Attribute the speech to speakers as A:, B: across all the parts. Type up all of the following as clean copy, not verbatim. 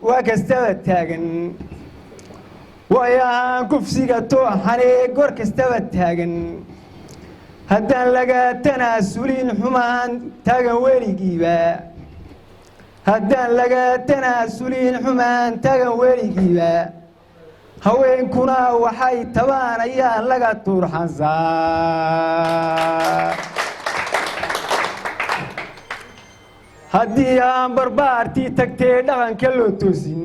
A: Waa kastaba taagan waayahaan kufsiga tooxanee goor kastaba taagan. Haddaan laga tanaasulin xumaan taagan weligiiba, haddaan laga tanaasulin xumaan taagan weligiiba, haweenkuna waxay tabaanayaan laga tuurxansaa. Haddii aan barbaartii tagtee dhaqanka loo toosin,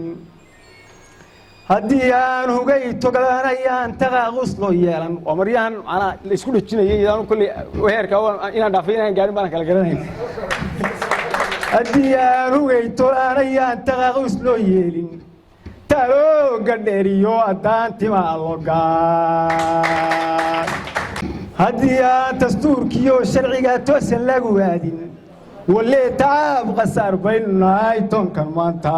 A: haddii aan hugay togalanayaan taqaaqus loo yeelan. Waa maryahan manaa la isku dhejinayay iyadaan kolley heerka inaan dhaafay inaan gaarin baan kala garanayn. Haddii aan hugay tolanayaan taqaaqus loo yeelin, taalooga dheeriyo haddaan timaa logaa, haddii aan dastuurkiyo sharciga toosan lagu aadin, walee tacaab khasaar baynu nahay toonkan maanta.